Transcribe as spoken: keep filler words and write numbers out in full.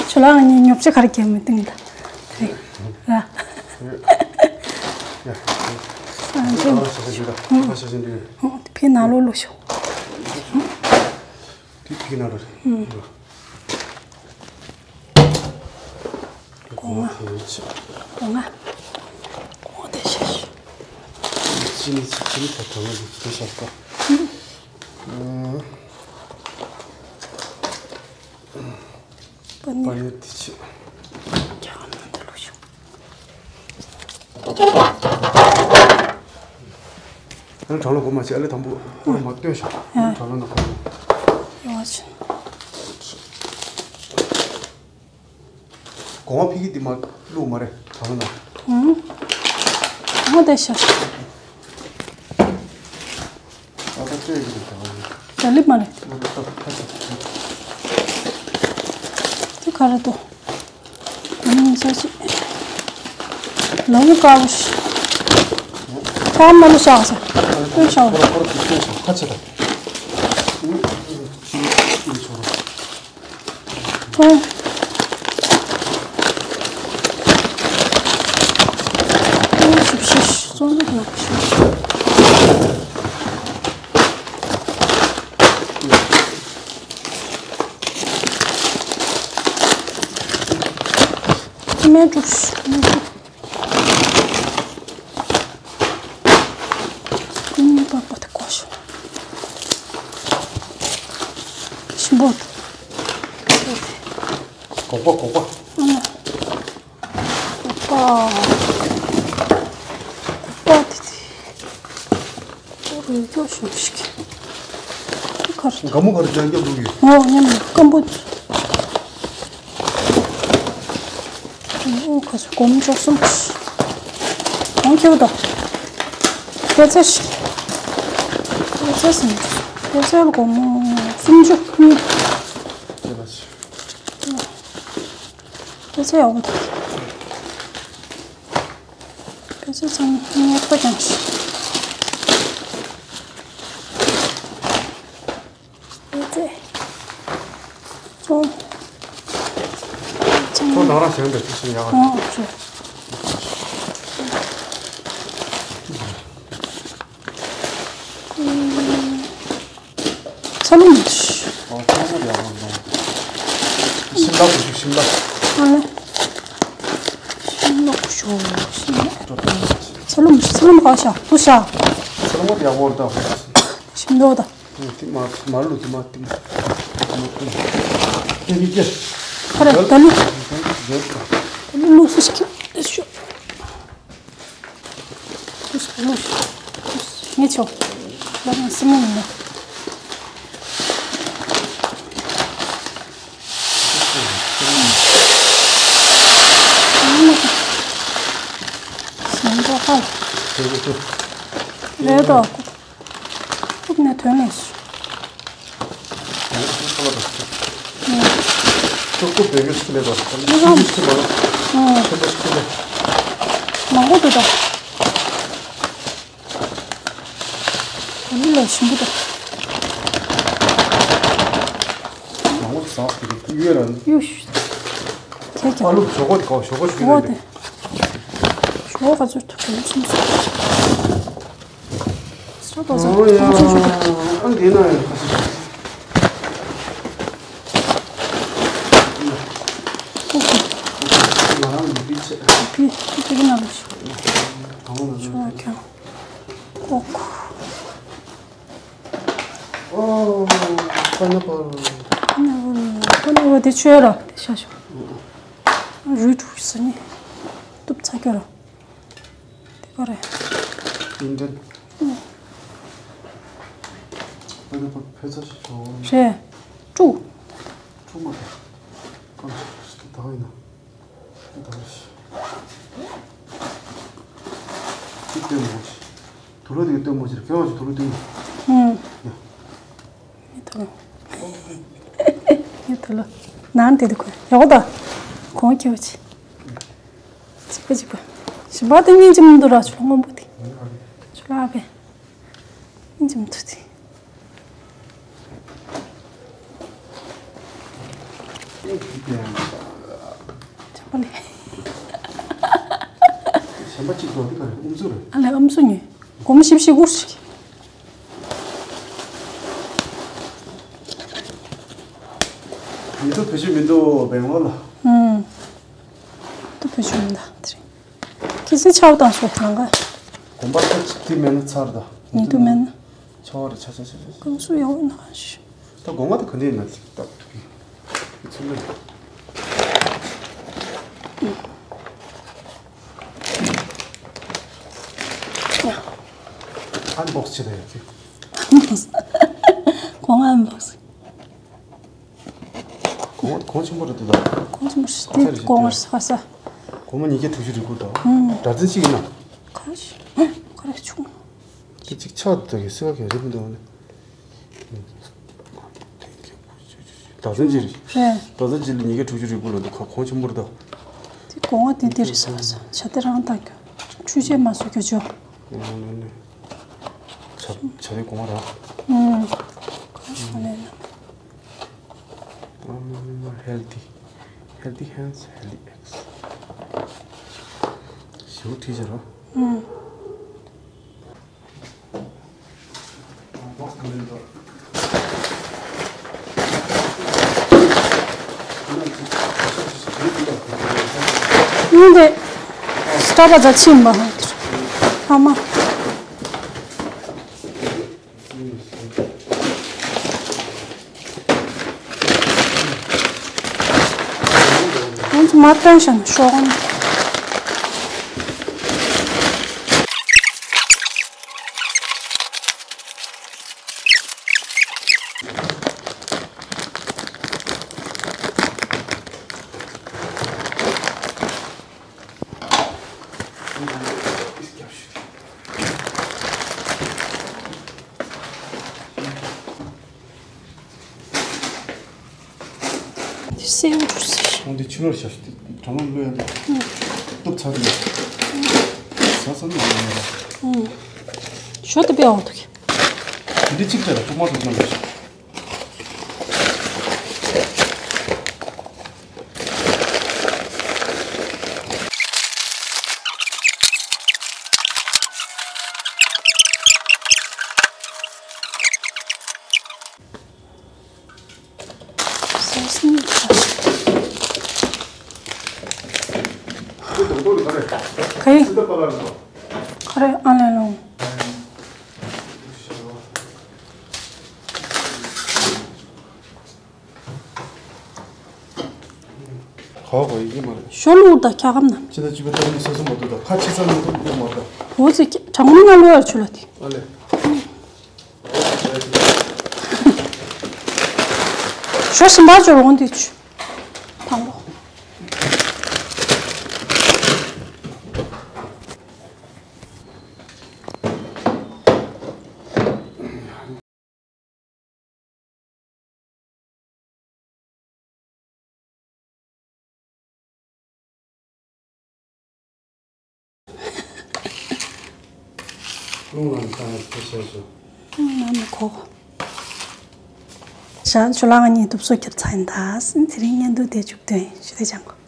ཁྱོད་ལ་ངས་ཉོབ་ཆ་ག་རེ་རྒྱབ་མི་བཏང་ད། རེད་ར། ཡ། ཨ་ཁྱོད་ཁ་ཤ་ཞིག་འདུག་ཁ་ཤ་ཞིག་འདུག་ཕི་ནང་ལོགས་ལོགས་ཤོག་དེ་ཕི་ནང་ལོགས། སྒོ་ང་། སྒོ་ང་། སྒོ་ང་དེ་ཤ་ཤ། ཅི་ནི་ཅི་ཅི་ནི་ད་དྲང་ལ་དེ་ཤ་ཤ། པ་ནི། པ་ནི་དེ་ཆེ། རྒྱ་གར་ནང་དུ་ལོག་ཤོག་ཨ་ནི་གྲང་ལ་སྒོ་མ་ཆེ་ཨ་ལེ་དང་པོ་སྒོ་མ་སྟོན་ཤོག་ཨ་ནི་གྲང་ལ་ནང་ཁོ་ཡོང་བ་ཆེ། སྒོ་མ་ཕི་གི་དེ་མ་བླུག་མ་རེད་གྲང་ལ་ནང་། ཧུམ། སྒོ་མ་དེ་ཤ། ད་ལྟ་སྤྲད་ཀྱི་འདུག་ད་ལི་མ་རེད། དེ་ག་རེ་འདུག་ཨ་ནི་ས་ཞིག་ལ་འུ་དཀར་པོ་ཞིག་ཁ་མ་ལོ་ཤག་ས་ལྟོས་ཤག་ཁ་ཆེ་ད། ཨ། ཨ་ཞིབ་ཞིབ་བཙོང་ན་ཡག་པོ་ཞིག་ཀི་མེད་འགྲོ་ཞིག་ཀི་མེད་འགྲོ། ཀུན་ནས་པགས་པ་དེ་གོ་ཤོག་ཞིམ་པོ། སྒོག་པ་སྒོག་པ། ཨ། སྒོག་པ། སྒོག་པ་དེ་དེ། ཨོ་རེད་ཀྱོ་ཞོ་ཞིག་ཁར། དགའ་མོ་གར་ཀྱང་རྒྱབ་འདུག་གི་ཨོ་མཉམ་རུ་སྐམ་པོ། ཨོ་ཁ་སུ་སྒོར་མོ་བཅུ་གསུམ། གང་ཁྱེར་དང་། པད་ཚལ་ཞིག་པད་ཚལ་སུམ་ཅུ། པད་ཚལ་སྒོར་མོ་སུམ་ཅུ་གཉིས། པད་ཚལ་ཡག་པོ་འདུག་པད་ཚལ་ཚང་མ་ཡག་པོ་ཀྱང་ཞིག་པད་ཚལ། ཚོང་། ཚོང་། ཚོང་རང་རང་བྱས་འདྲ་ཅི་ཞིག་ཡག་ཨ་ཅེ། ཚ་ལུ་མི་ཤི། ཨོ་ཚ་ལུ་ཡག་པོ་འདུག་ཤིམ་ལ་ཀུ་ཤུ་ཤིམ་ལ། ཨ་ལེ། ཤིམ་ལ་ཀུ་ཤུ་ཤིམ་ལ། ཚ་ལུ་མི་ཤི་ཚ་ལུ་མི་ག་ཤ་དུ་ཤ། ཚ་ལུ་མ་ཡག་པོ་འདུག་ཤིམ་ལ་ད། དེ་མ་མ་ལུ་དེ་མ་དེ་མ་དེ་མ་དེ་མ་དེ་མ་དེ་མ་དེ་མ་དེ་མ་དེ་མ་དེ་མ་དེ་མ་དེ་མ་དེ་མ་དེ་མ་དེ་མ་དེ་མ་དེ་མ་ཁ་ར་ད་ལུ་ད་ལུ་ལུ་སུ་ཞིག་ཤོ། ངས་ཆོག་ལ་ང་སི་མོ་ཡིན་ན། ཞེན་ཁོག་ཧ། རེད་དོ། ཐུག་ནས་ཐོན་ལས་སུ། ཁོ་ཁོ་བེད་སྤྱོད་ཞིག་མེད་པར་ཁོ་ཁོ་ཞིག་མ་ཁོ་ཁོ་ཞིག་མ། མང་པོ་འདུག་ད། ད་ནི་ལས་ཞིམ་པོ་འདུག་མང་པོ་ཟགས་ཀྱི་འདུག་གཡོས་ར་ནི། གཡུ་ཞུ། ཁྱེད་ཀྱང་། ཨ་ལུ་ཞོག་ཁོག་དེ་ག་ཞོག་ཁོག་ཞིག་ཞོག་ཁོག་རེད། དེ། ཞོག་ཁོག་ག་ཚོད་ཐུག་གི་ཡོད་ཤིང་ཞོག་ས་ཏོག་ས་ཨོ་ཡ། གོང་ཆུང་ཆུང་། ཨ་འདི་ན་ཡང་ཁ་ཤས། ང་རང་ལུས་པའི་ཆེད། ཕི་ཕི་ཕི་གི་ནང་ལ་ཞུ། དང་པོ་ལ་ཞུ་བ་ཀྱང་། ཨོ་ཁུ། ཨོ། པ་ན་པོ། པ་ན་པོ་པ་ན་པོ་དེ་ཆོས་ར་དེ་ཤ་ཤོ། རུས་དྲུག་ཟེར་ནི། གཏུབ་ཚ་ཁྱོད་ར། དེ་ག་རེད། ཡིན་དྲན། ཨ་ནི་ཕ་ཕེ་ཚ་ཞིག་ཞོག་རེད། དཀྲུག་དཀྲུག་མ་རེད། ཨ་ད་ག་ཡིན་ན། ད་ག་རེད། དེ་ལྟོས་མོ་ཞིག་དུ་ལོ་དེ་ལྟོས་མོ་ཞིག་ཁྱོད་རང་ཞིག་དུ་ལོ་ལྟོས་མོ། ཧུམ། ཡ། ཡ་དུ་ལོ། ཡ་དུ་ལོ། ནང་དེ་དུ་ཁོ་ཡག་པོ་ད། གོང་ཁྱེར་བ་ཆེ། གཅིག་པ་གཅིག་པ། ཞིམ་པ་དེ་སྙིང་རྗེ་མི་འདུག་ར་ཆུ་སྔོན་པོ་དེ། ཆུ་ལ་བས། སྙིང་རྗེ་མི་འདུག་དེ། ཨ་ལེ། གཞན་པ་གཅིག་འདུག་འདི་ག་རེ་ཨུམ་ཆུ་རེད། ཨ་ལེ་ཨུམ་ཆུ་ཉོས། སྒོར་མོ་བཞི་བཅུ་ཞིག་དགོས་ཤིག་ཉི་ཐོ་བེད་སྤྱོད་མི་འདུག་བེང་ལོར་ལ། ཨུམ། ཉི་ཐོ་བེད་སྤྱོད་མི་འདུག་དེ་རིང་། ཁྱི་སེ་ཆའོ་དང་སོ་ནང་ག་གོམ་པ་ཁ་ཅིག་དེ་མེད་ན་ཚར་ད། ཉི་ཐོ་མེད་ན། ཆའོ་རེ་ཆ་ཆ་ཆ་ཆ། ཀུན་སུ་ཡོང་ན་ཤི། ད་སྒོ་ང་ད་ག་འདྲ་ཡིན་ན་ཅིག་ལྟ་ཐུབ་ཀྱི། ཚུལ་ལ། ཨན་བོག་སི་བྱེད་ད་ཡོད་ཀྱི། སྒོ་ང་ཨན་བོག་སི། གོང་གོང་ཆེན་པོ་རེད་འདུག་ད། གོང་ཆེན་པོ་རེད། དེ་གོང་ས་རེད་ཤག་གོང་ས། སྒོར་མོ་ཉིས་བརྒྱ་དྲུག་ཅུ་རེ་དགུ་དང་། ཨུམ། སྒྲ་འཛིན་གཅིག་ཡིན་ན། ག་རེ་ཞིག་ག་རེ་བྱུང་། དེ་གཅིག་ཆག་འདུག་གི་སེ་བ་ག་རེ་མི་འདུག་ཨ་ནི། སྒྲ་འཛིན་གཅིག་རེད། རེད། སྒྲ་འཛིན་གཅིག་ལ་ཉིས་བརྒྱ་དྲུག་ཅུ་རེ་དགུ་ལ་འདུག་ག་གོང་ཆེན་པོ་རེད་ད། དེ་སྒོར་མོ་དེ་དེ་རེད་ཟེར་བ་ཟེར་བྱ་དེ་རང་ད་གི། འཕྲུལ་ཆས་མ་བཟོ་རྒྱུ་ཅོ། ཨ་ནི་ནི། བྱ་བྱ་དེ་སྒོར་མོ་ར། ཨུམ། ག་རེ་ཞིག་ལས་ན། Healthy, healthy hands, healthy eggs. ཞེ་པོ་བྲིས་བྱས་རོ། ཨུམ། ཡིན་ཏེ། སྟོབས་པ་ཛ་ཆེན་པ་ཧ་ཨ་མ། ང་ཚོ་མ་བཏོན་བཞག་ན་ཤོག་ཨང་། སེའུ་འབྲུ་སི། འོན་ཏེ་ཕྱི་ལོར་བཞག་ཤོག་དེ་གྲང་མོ་བླུགས་ཡ་དེ། གཏུབ་ཚར་དུས། ཟ་ས་ནི་ཡོང་ཡ་ར། ཞོ་དེ་པའི་འོང་འདུག་དེ་འདྲ་གཅིག་སྤྲད་ལ་ཐོག་མར་དུ་བཅོམ་ལ། ག་ཡི། ག་རེ་ཨ་ལས་ལོང་། ག་བ་ཡི་མ་རེད། ཞོ་ལུག་དང་འཁྱག་སྒམ་ན། ཅི་ད་ཅི་བ་ད་ནི་ས་སུ་མ་ཏོ་ད་ཁ་ཆི་ས་ནི་ཏོ་ཏོ་མ་ད། འོ་ཙི་གྲང་མོ་ན་ལོ་ཡར་ཆུ་ལ་དེ། ཨ་ལེ། ཞོ་ཞིམ་པ་ཅོ་རོང་དེ་ཆུ། དང་པོ། རླུང་ལ་ནི་ལྟ་ཡག་ཁྱེད་བཤད་སོང་། རླུང་ལ་ནི་གོ། ཞང་ཆུ་ལང་གཉིས་དུབ་སོ་ཁྱེར་ཚ་ཡིན་ད་སིན་དེ་རིང་བརྙན་ཐུང་དེ་བཅུག་དོན་ཞུ་དེ་ཅང་གོ།